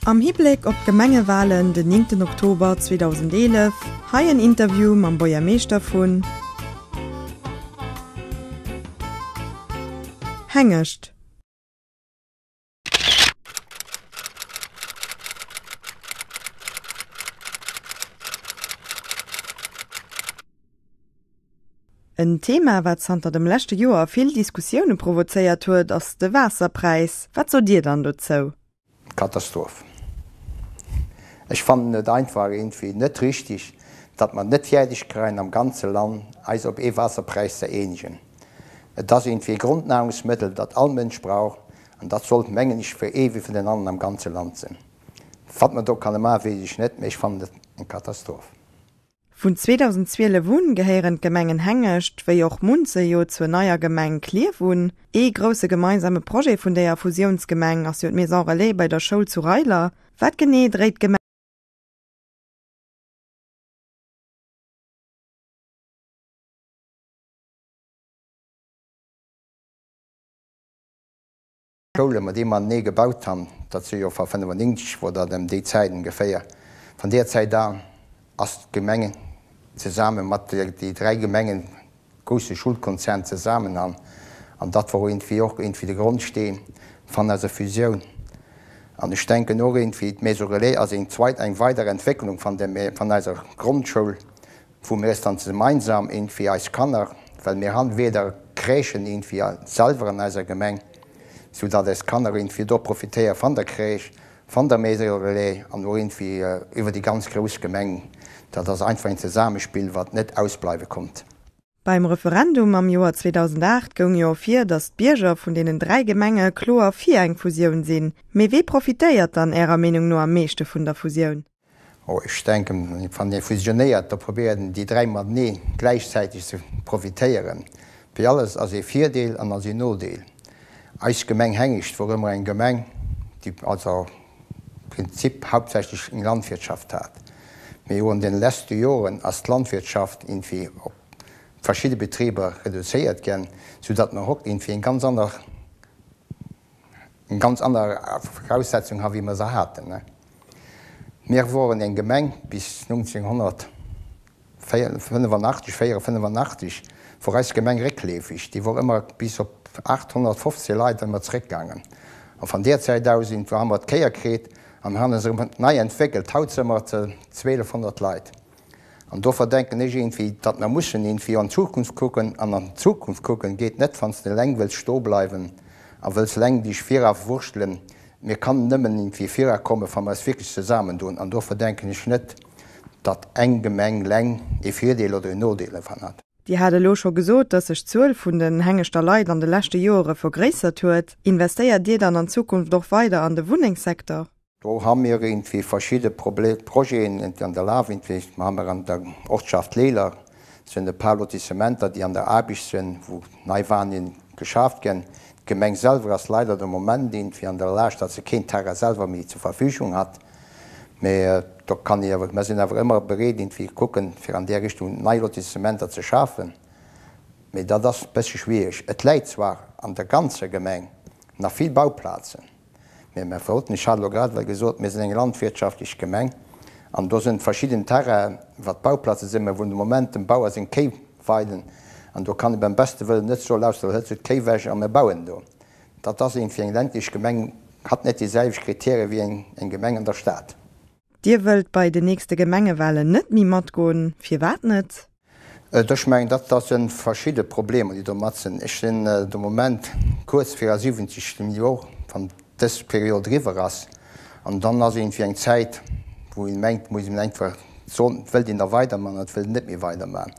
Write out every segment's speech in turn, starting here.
Am Hibléck op d'Gemengewalen den 9 Oktober 2011, hei en Interview mam Buergermeeschter vun Hengescht. En Thema, wat zanter dem leschte Joer vill Diskussioune provozéiert huet, ass de Waasserpräis. Wat sot Dir dann dozou? Katastroph. Ech fannen et einfach iergendwéi net richtig, datt mer net fäerdeg kreien am ganze Land eis op ee Waasserpräis ze eenegen. Et ass iergendwéi e Grondnahrungsmëttel, dat all Mënsch brauch an dat sollt, mengen ech, fir ee wéi fir den aneren am ganze Land sinn. Wat mer do kanne maachen, weess ech net, mee ech fannen et eng Katastroph. Vun 2012 un gehéieren d'Gemengen Hengescht wéi och Munzen jo zur neier Gemeng Klierf un. Ee grousse gemeinsame Projet vun déier Fusiounsgemeng ass jo d'Maison Relais bei der Schoul zu Reiler. Wat genee dréit d'Gemeng Schoule mat deem mer nee gebaut han, dat si jo vor 95 wor dat em déi Zäit ongeféier, van deer Zäit an ass d'Gemeng zesaammen mat déi 3 Gemengen grousse Schulkonzern zesaammen han an dat wor iergendwéi och iergendwéi de Grondsteen van eiser Fusioun. An ech denken och iergendwéi d'Maison Relais ass eng zweit, eng weider Entwécklung van der, van eiser Grondschoul, wou mir es dann gemeinsam iergendwéi eis Kanner, well mir han weder Crèchen iergendwéi selwer an eiser Gemeng, sou datt eis Kanner iergendwéi do profitéiere van der Crèche, van der Maison Relais an och iergendwéi iwwer déi ganz grouss Gemeng. Dat ass einfach een Zesaammespill, wat net ausbleiwe konnt. Beim Referendum am Joer 2008 goung jo ervir, datt d'Bierger vun deenen 3 Gemenge kloer fir eng Fusioun sinn. Mee wee profitéiert dann Ärer Meenung no am meeschte vun der Fusioun? Oh, ech denken, wann ee fusionéiert, da probéiert en déi 3 matenee gläichzäiteg ze profitéieren. Wéi alles ass ee Virdeel an ass een Nodeel. Eis Gemeng Hengescht wor ëmmer eng Gemeng, déi also am Prinzip hauptsächlech eng Landwirtschaft hat. Mee jo an den leschte Joren ass d'Landwirtschaft iergendwéi op verschidde Betriber reduzéiert ginn, soudatt mer hokt iergendwéi eng ganz aner, eng ganz aner Voraussetzung ha wéi mer se haten. Mir woren eng Gemeng bis 1985, 84 wor eis Gemeng réckleefeg, déi wor ëmmer bis op 815 Leit ëmmer zréckgaangen. A van deer Zäit aus un ha mer d'Kéier kritt an han es erëm nei entwéckelt. Haut se mer ze 1200 Leit. An dofir denken ech iergendwéi, datt mer mussen iergendwéi an d'Zukunft kucken. An an d'Zukunft kucken geet net, wann s de eleng wëlls stoe bleiwen a wëlls eleng dech vira wurschtelen. Mir kann nëmmen iergendwéi vira kommen, wa mer eis wierklech zesaammen doen. An dofir denken ech net, datt eng Gemeng leng ee Virdeel oder een Nodeel dervan hat. Dir hat elo scho gesot, datt sech d'Zuel vun den Hengeschter Leit an de leschte Joere vergréissert huet. Investéiert Dir dann an Zukunft och weider an de Wunnengssecteur? Do ha mir iergendwéi verschidde Projeten an der Laf. Iergendwéi ha mer an der Ortschaft Leler sinn e paar Lotissementer, déi an der Aarbecht sinn, wou nei Wanen geschaaft ginn. D'Gemeng selwer ass leider de Moment iergendwéi an der Laascht, datt se keen Terrain selwer méi zur Verfügung hat. Mä do kann ee awer, mer sinn awer ëmmer bereet iergendwéi kucken, fir an där Richtung nei Lotissementer ze schafen. Mä dat ass e bëssche schwierig. Et läit zwar an der ganzer Gemeng nach vill Bauplazen. Mee mer wollten, ech hat elo grad ewell gesot, mir sinn eng landwirtschaftlech Gemeng an do sinn verschidden Terrainen, wat Bauplaze sinn, mä wou de Moment dem Bauer seng Kéi weiden an do kann e beim beste Wëllen net soen, lauschter, hëls du d'Kéi ewech a mir bauen do. Dat ass iergendwéi eng ländlech Gemeng hat net déi selwecht Kritäre wéi eng Gemeng an der Stad. Dir wëllt bei den nächste Gemengewalen net méi matgoen. Firwat net? Ech mengen, dat dat sinn verschidde Problemer, déi do mat sinn. Ech sinn de Moment kuerz viru 70 Joer, wann dës Period eriwwer ass. An dann ass iergendwéi eng Zäit, wou een mengt, muss een einfach soen, wëllt een da weiderman oder wëllt een net méi weiderman.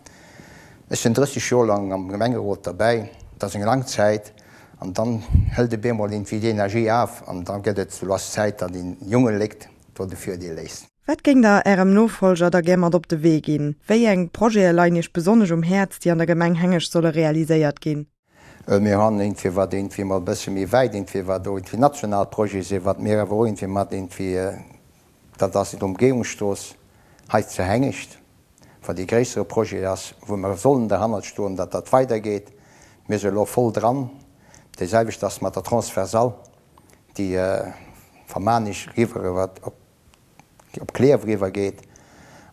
Ech sinn 30 Joer lang am Gemengerot derbäi, dat ass eng lang Zäit. An dann hëlt op eemol iergendwéi d'Energie af an da gëtt et sou lass Zäit, datt een jonge Lékt do de Virdeel léisst. Wat géing der Ärem Nofolger da gär mat op de Wee ginn? Wéi eng Projete leien Iech besonnesch um Häerz, déi an der Gemeng Hengescht solle realiséiert ginn? Mir han iergendwéi, wat iergendwéi mol e bësse méi wäit iergendwéi, wat och iergendwéi national Projete sinn, wat mir awer och iergendwéi mat iergendwéi, dat ass d'Umgehungsstrooss hei zu Hengescht, wat ee gréissere Projet ass, wou mer sollen derhannert stoen, datt dat weidergeet. Mir si elo voll dran. Déiselwecht ass mat der Transversale, déi. va Maarnich riwwer iwwer op Klierf riwwer geet.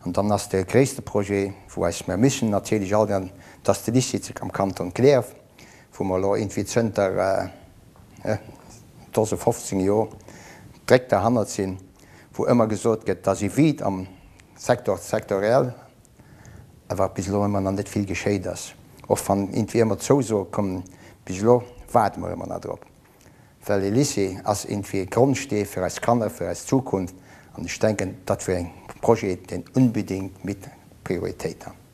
An dann ass de gréisste Projet, wou eis mer müssen natierlech all dann, dat ass de Lycée am Kanton Klierf, wou mer elo iergendwéi zënter Dose 15 Joer dréck derhannert sinn, wou ëmmer gesot gëtt, da si vide am Secteur sectoriel, awer bis elo ëmmer nach net vill geschéit ass, och wann iergendwéi ëmmer Zousoe kommen, bis elo waarde mer ëmmer nach drop, well e Lycée ass iergendwéi e Grondstee fir eis Kanner, fir eis Zukunft, an ech denken, dat wier e Projet, deen unbedingt mit Prioritéit hat.